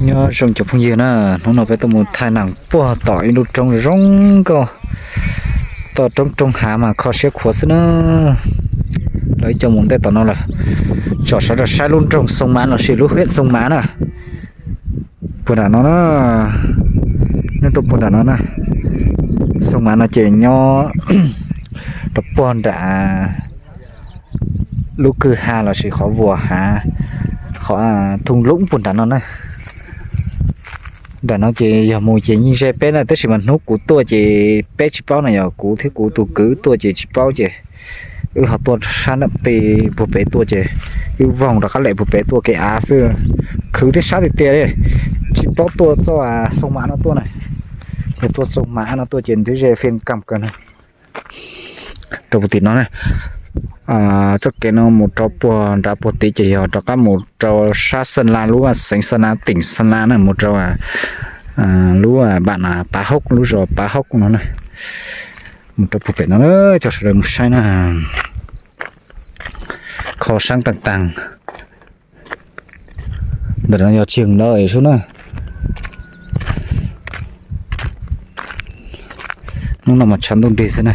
Nyob zoo cov phooj ywg na, hnub no peb tuaj mus thaij nees puag tom ib lub roob zoo nkauj, toj roob roob hav mas kho siab khuav xwb na. Lawv ib co mus ntej tom no lawm, tsom sawv daws saib lub nroog Xoo Mav lossis lub hiam Xoo Mav na. Puag nram no na, nyob rau puag nram no na, Xoo Mav no ces nyob rau puag nram lub kwj ha lossis qhov vuas hav, qhov thooj lub puag nram no na. Nram no ces yog mus ces yeej ze peb na, tab sis mas hnub kuv tuaj ces peb tsis paub na, yog kuv thiab kuv tus kwv tuaj ces tsis paub ces wb ho tuaj sab nram tej puag pem tuaj ces wb voog rov qab lem puag pem tuaj kev av xwb. Khwv thiab sab tiag tiag li, tsis paub tuaj txoj Xoo Mav no tuaj na. Yog tuaj Xoo Mav no tuaj ces twb ze fij kam kawg na. Rau puag tim no na, txoj kev no mus rau puag nrad puag tid ces yog rov qab mus rau sab Xeeb Las lub, xeev Xeeb Las, teem Xeeb Las na, mus rau lub npam na Pav Hauj, lub zos Pav Hauj no na. Mus rau puag pem no na, coj sawv daws mus saib na. Kho sab taag taag. Ntawm no yog tsis heev lawm sub na. Hnub no mas tshav ntuj nrig xwb na.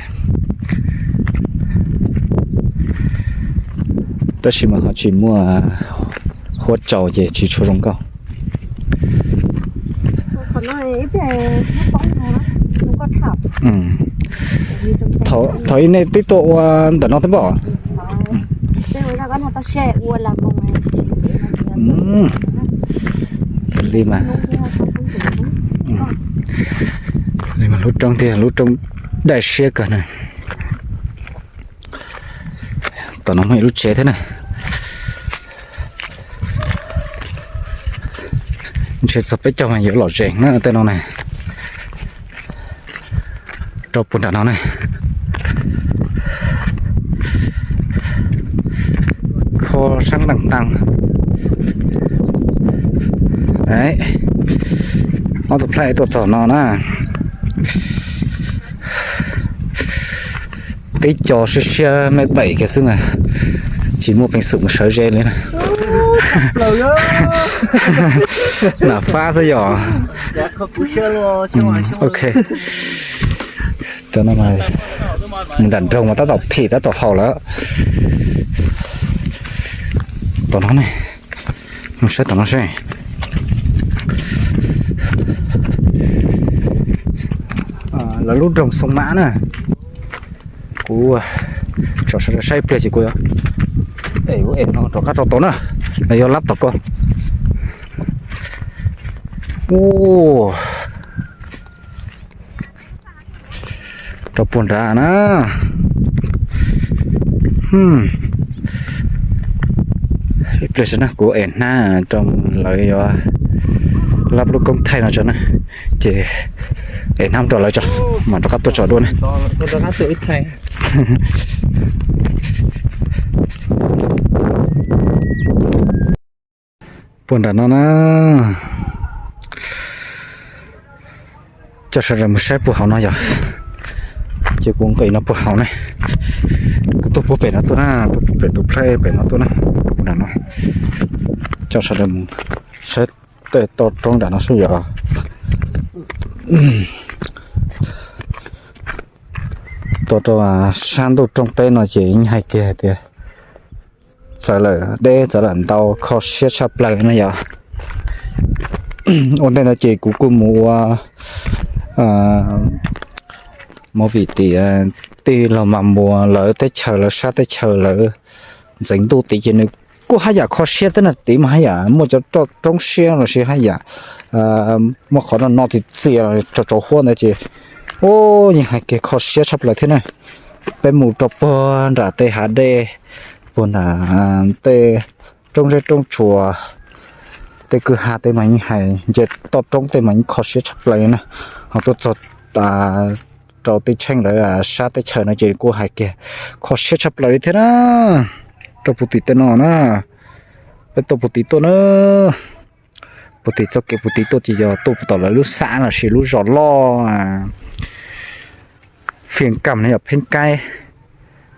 Tab sis mas ho tsis muaj huab tsaus ces tsis tshua zoo nkauj. Thaum ib nej twb tuaj ua ntawm no thiab npam? Li mas, li mas lub roob tiag, lub roob daj siab kawg na. Tom no muaj ib lub tsev thiab na. Ntshe txog peb caug mas yuav lom zem na tej no na. Rau puag nram no na. Kho sab taag taag. Ob tug plhaib tuaj txog no na. Tib co siab siab me pem kiag xwb mas tsis muaj peev xwm mus sawv ze li na. Nam fab xwb yog. Ok. Cov no mas mus nram nroog mas tab tom phim tab tom haus lawm. Tom no ne, mus saib tom no seb. Lawv lub nroog Xoo Mab na. Kuv tsom sawv daws saib ib pliag ces kuv es no rov qab rau tau na. Lawv yuav lab tom ko. Rau puag nrad na. Ib pliag xwb na, kuv es hnab rau lawv yuav lab lub koob thaij no tso na, ces es hnab rau lawv tso, mam rov qab tuaj tso dua na. Puag nram no na, coj sawv daws mus saib puag hauv no yog, ces kuv nqis no puag hauv ne, kuv tuaj puag pem no tuaj na, tuaj puag pem tus plhaib pem no tuaj na, puag nram no, coj sawv daws mus saib tej toj roob nram no saib yog tuaj rau sab ntuj roob teb no ces yeej hais kiag tias txawv lawm deb txawv lawm ntau kho siab tshaj plaws na yog. Ua ntej no ces kuv kuj mus ua movie tim tij laug Mas Muas lawv teb chaws lawv sab teb chaws lawv ntxeev ntuj tid ces nws kuj haj yam kho siab thiab na, tid mas haj yam muaj cov roob siab los sis haj yam muaj qhov no no txias txias tsaus tsaus huab ntawd ces, u, yeej hais kiag kho siab tshaj plaws thiab na. Peb mus rau puag nram tej hav dej, puag nram tej roob zeb roob tsuas, tej kwj ha tej mas yeej hais nce toj roob tej mas yeej kho siab tshaj plaws li na. Ho tuaj txog rau tej tsheej lawv sab teb chaws no ces kuj hais kiag kho siab tshaj plaws li thiab na. Rau puag tim tej no na, peb tuaj puag tid tuaj na, puag tim txoj kev puag tid tuaj ces yog tuaj puag tom lawv lub xab los sis lub zos loj Phiaj Kam no yog Pheej Kab,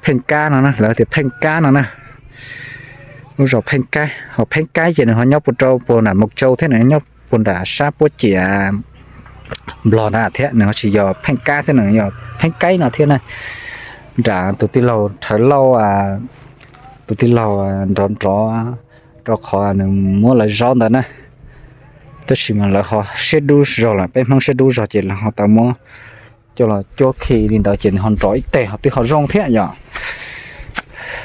Pheej Kab no na, lawv tias Pheej Kab no na. Lub zos Pheej Kab, ho Pheej Kab ces nws ho nyob puag rau puag nram Moo Tsau thiab, nws nyob puag nram sab puab ciam Nplog na thiab, nws ho tsis yog Pheej Kaib thiab, nws yog Pheej Kaib no thiab na. Nram tus tij laug Rhawv Lauj, tus tij laug nrov nrov rau qhov nws muab lawv zaub ntawd na. Tab sis mas lawv ho siab dub zog lawm, peb Hmoob siab dub zog ces lawv ho tau muab coj los cuab khi li ntawd ces nws ho nrov ib teg ho twb ho zoo thiab yom.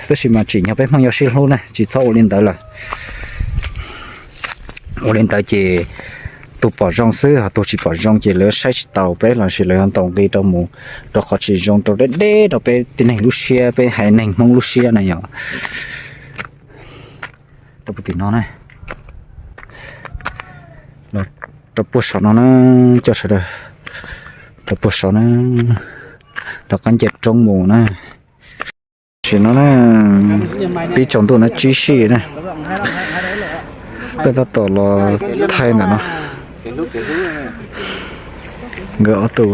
Tab sis mas tsim nyog peb Hmoob yuav sib hlub na, tsis txhob ua li ntawd lawm. Ua li ntawd ces tus pom zoo xwb, ho tus tsis pom zoo ces lawv saib tsis taus peb los sis lawv yuav ntaus nqi rau mus, rau qhov tsis zoo rau deb deb rau peb tib neeg lub siab, peb haiv neeg Hmoob lub siab na yom. Rau puag tim no na, rau puag saum no na, coj sawv daws rau puag saum na, rov qab nce roob mus na. Tam sim no na, pib tsaus ntuj na, tsib sij na, peb tab tom los thaij ntawm no. Nkawd ob tug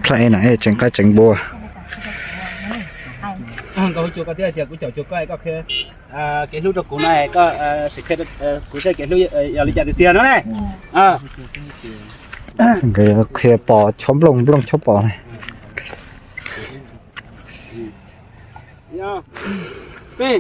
plab na tseev qaib tseev npua. Kev hlub rau kuv na, kuv saib kev hlub yog li cas tiag tiag no ne. Nkawd qhia pos chob nplooj, nplooj chob pos ne. Peb